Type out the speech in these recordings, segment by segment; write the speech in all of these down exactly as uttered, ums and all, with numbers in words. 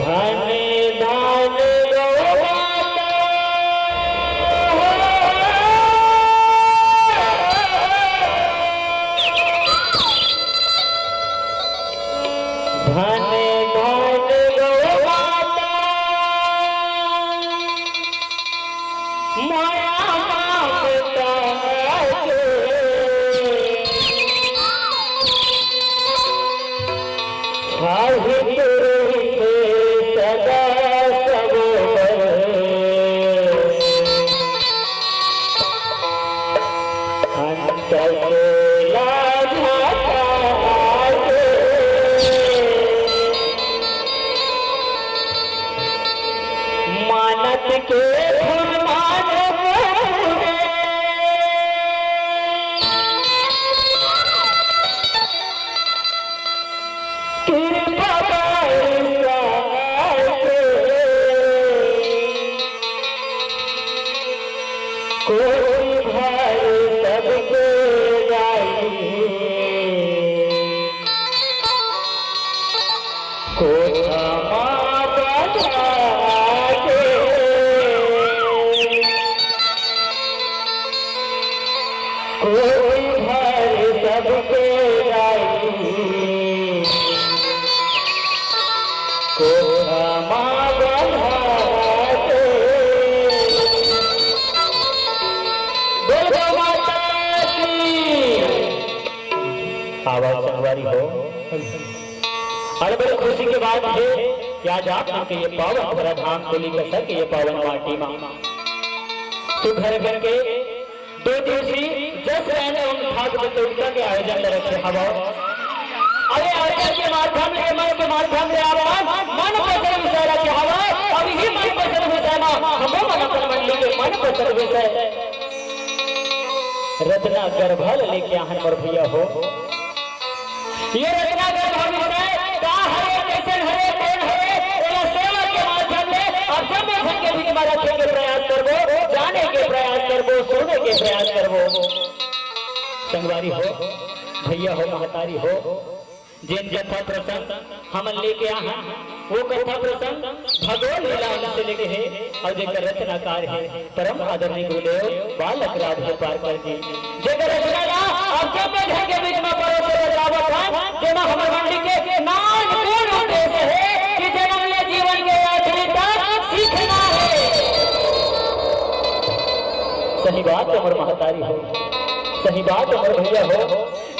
धन धन गौ माता। धन धन गौ माता। माया ममता के साहित रहिते सदा सब बर। अंत के लाझा के मानत के फुलमान प्रभु हे। कृपा बरसा के कोटि भर सबके गाई। कोठा मा बना के कोटि भर सबके गाई। कोठा मा बना के। बोल गौ माता की। आवाज संगवारी हो। अरे बड़ी खुशी के बात हे कि आज आप मन के ये पावन धरा धाम कोली कसर के ये पावन माटी मा सुघर करके दो दिवसीय जस रहने उन खास प्रतियोगिता के आयोजन ल रखे हवव। अरे आयोजन के माध्यम ले, मन के माध्यम ले आप मन, मन पसंद विषय रखे हवव। अब इही मन पसंद विषय मा हमो मन अपन मंडली के मन पसंद विषय रचना गर्भा ल लेके आहन मोर भैया हो। ये रचना गर्भा विषय का हरे, कइसन हरे, कोन हरे, एला सेवा के माध्यम ले आप सब झन के बीच म रखे के प्रयास करबो, जाने के प्रयास करबो, सुने के प्रयास करबो। संगवारी हो, भैया हो, महतारी हो, जेन कथा प्रसंग हमन लेके आहन, वो कथा प्रसंग भगवत लीला अंश ले गे हे अउ जेकर रचनाकार हे परम आदरणीय गुरुदेव बालक राधेय पारकर जी, जेकर रचना ला आप सब झन के बीच म परोसे बर लावत हन, जेमा हमर मंडली के नान पूर्ण उद्देश्य हे कि जन्म ले जीवन के आखिरी तक सीखना हे। सही बात हे मोर महतारी हो, सही बात हे मोर भैया हो।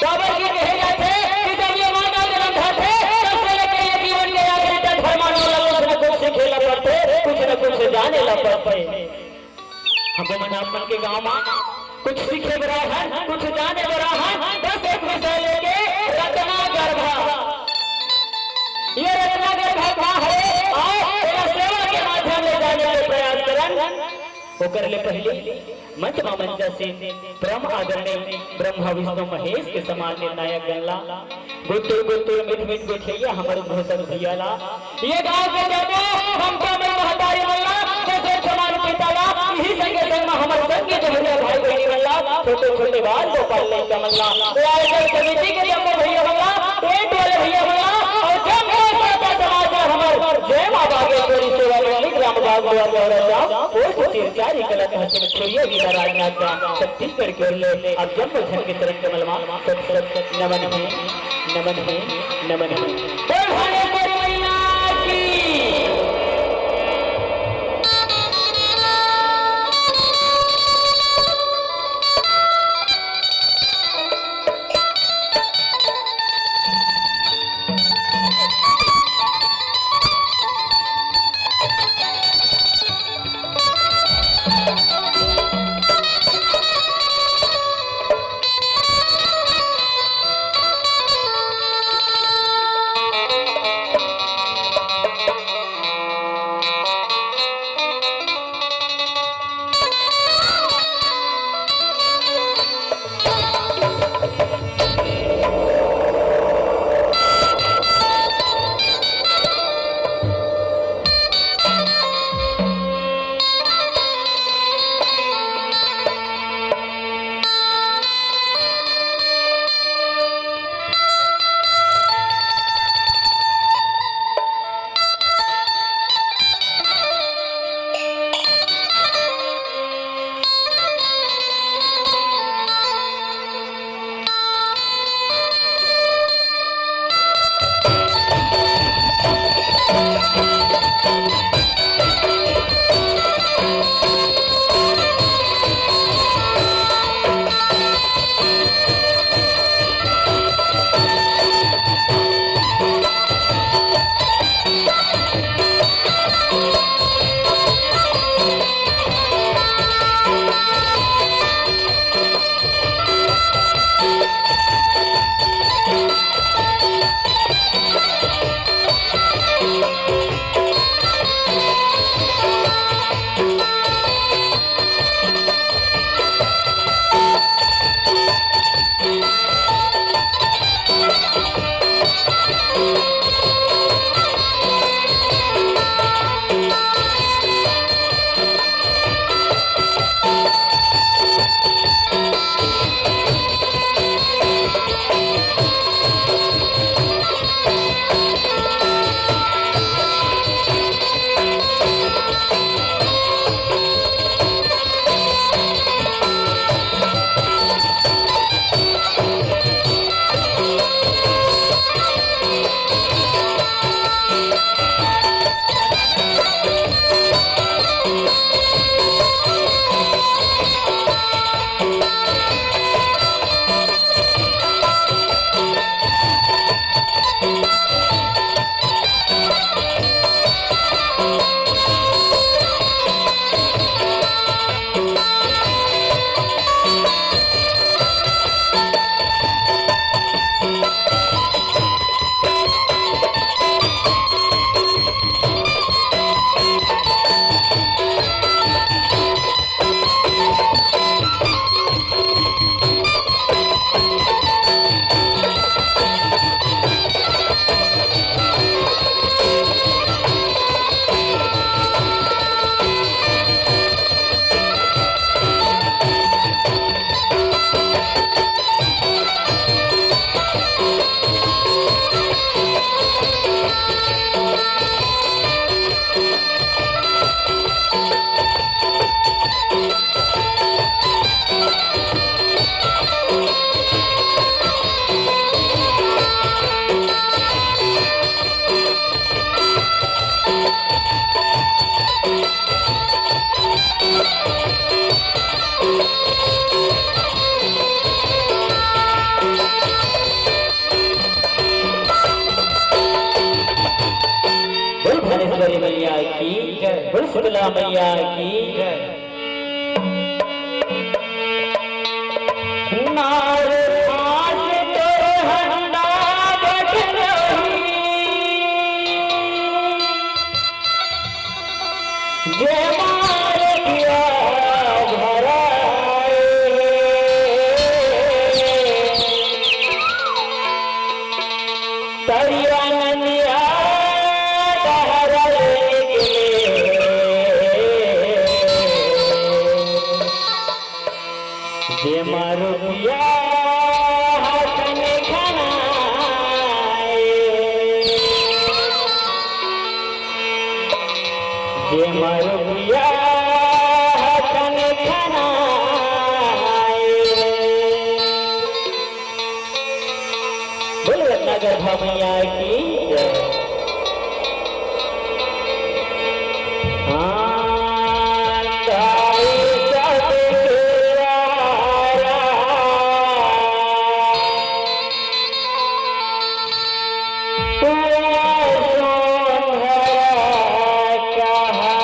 काबर के कहे जाथे कि जब ये मानव जन्म धरथे, तब से लेके ये जीवन के आखिरी तक धर्मानंद ला कुछ न कुछ सीखे ला पड़थे, कुछ न कुछ जाने ला पड़थे। हमन आप मन के गांव मा कुछ सीखे बर आए हन, कुछ जाने बर आए हन, बस एक विषय लेके रचना गर्भा। ये रचना गर्भा का हे? आओ, एला सेवा के माध्यम ले जाने के प्रयास करन। ओकर ले पहिली मंच मा मंचासीन परम आदरणीय ब्रह्मा विष्णु महेश के समान निर्णायक गण ला, गुट्टुर गुट्टुर मीठ मीठ गोठिया हमर घोषक भैया ला, ये गांव के जम्मो ममता में महतारी मन ला, जैसे समान पिता ला, इही संगे संग मा हमर संगी जमुनिया भाई बहिनी मन ला, छोटे छोटे बाल गोपाल लइका मन ला, ये आयोजन समिति के जम्मो भैया मन ला, टेंट वाले भैया मन ला, अउ जम्मो श्रोता समाज ला हमर जय मां बागेश्वरी सेवा मंडली ग्राम बागवा गौरा गांव, पोस्ट चिरचारी कला तहसील छुरिया जिला राजनांदगांव, छत्तीसगढ़ के ओर ले आप जम्मो झन के चरण कमल मा सत सत नमन हे, नमन हे, नमन हे। बोल भालेश्वरी मैया की। बोल शीतला मैया की जय। नार फांस तोर हंडा बटन रही, जे मार दिया भराए। तरिया नदिया डहरा ले निकले, जेमा रुपिया हसन खनाए, जेमा रुपिया हसन खनाए। बोल रत्नागर भा मैया की जय। हाँ, दाई सबके लारा, तू सोनहरा कहा।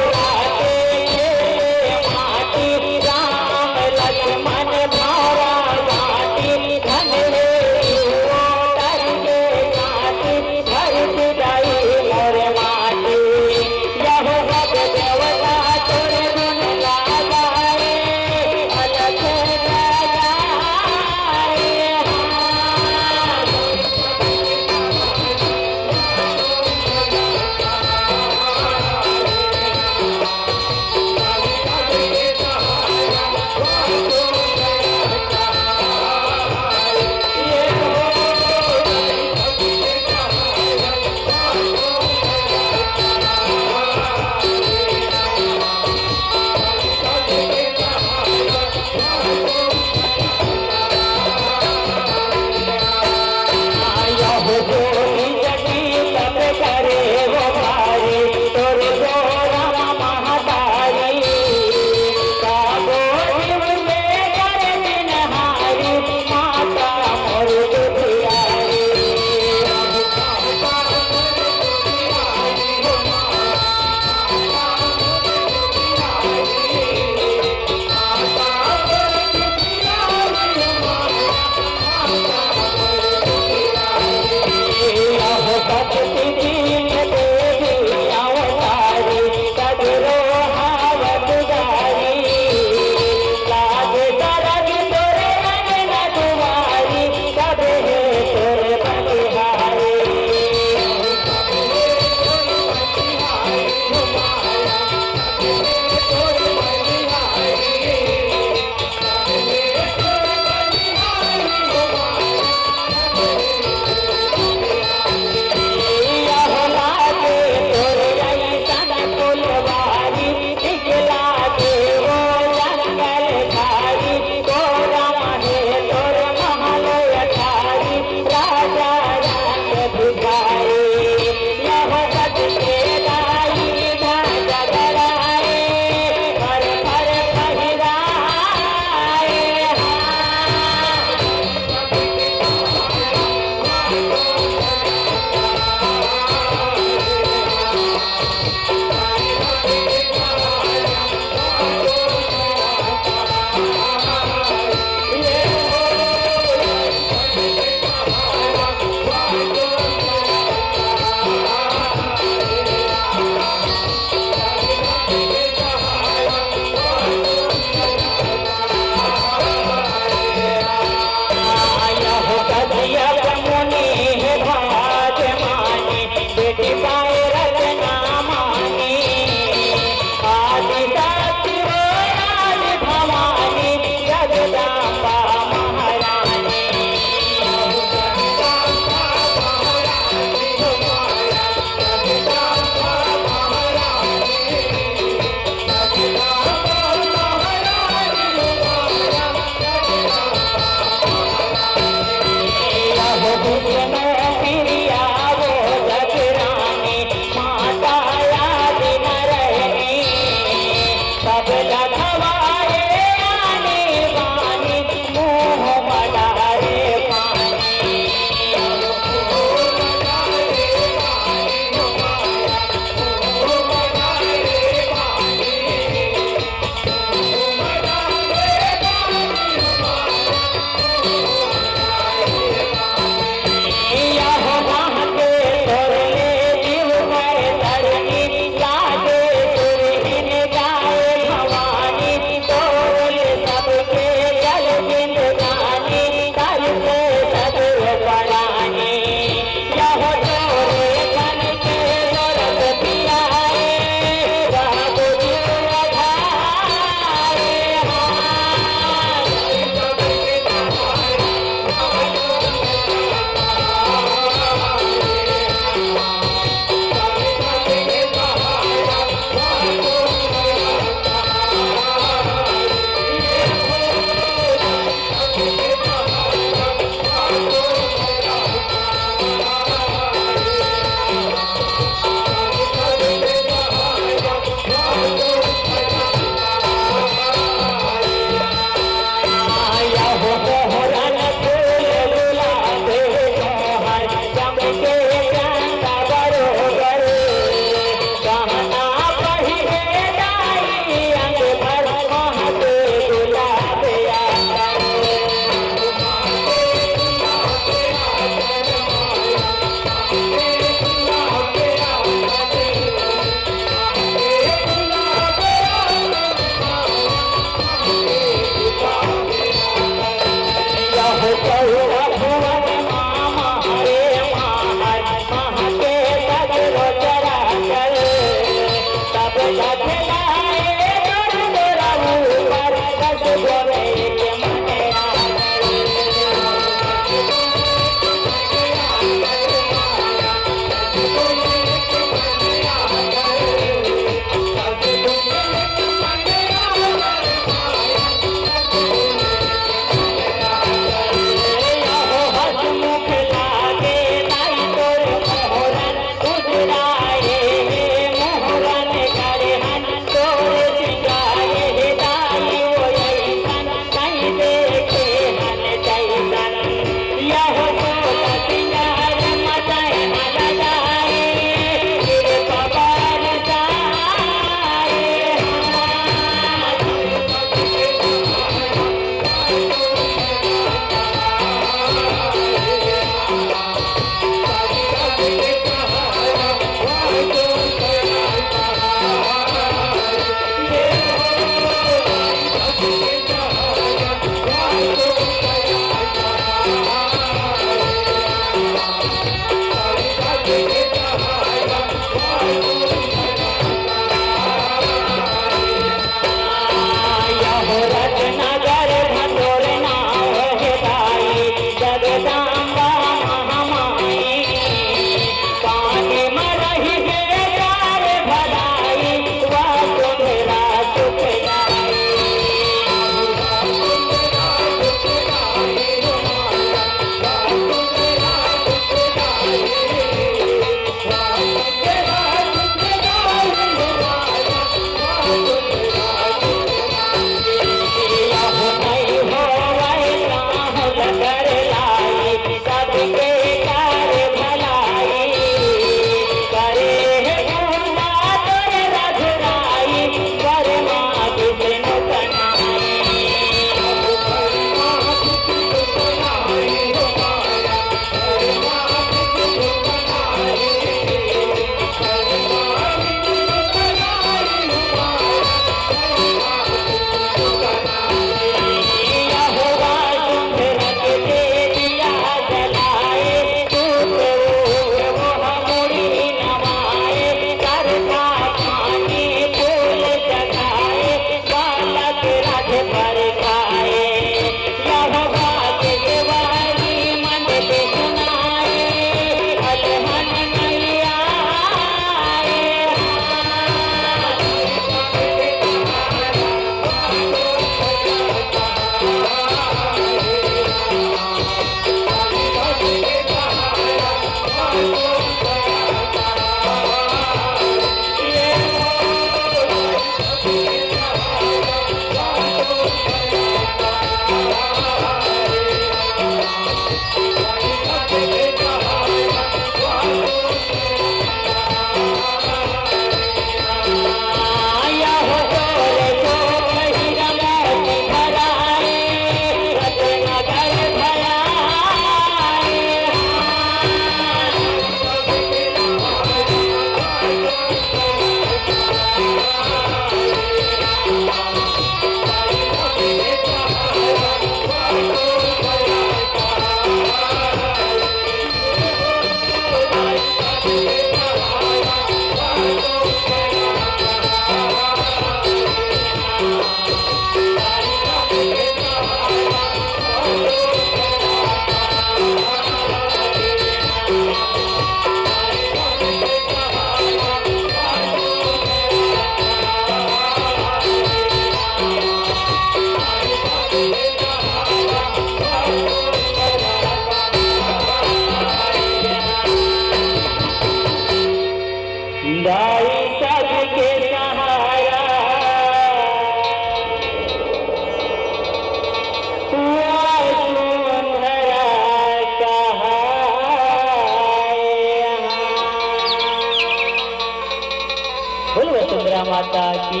माता की,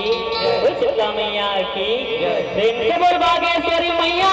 उच्च मैया की, प्रेम से बोल बागेश्वरी मैया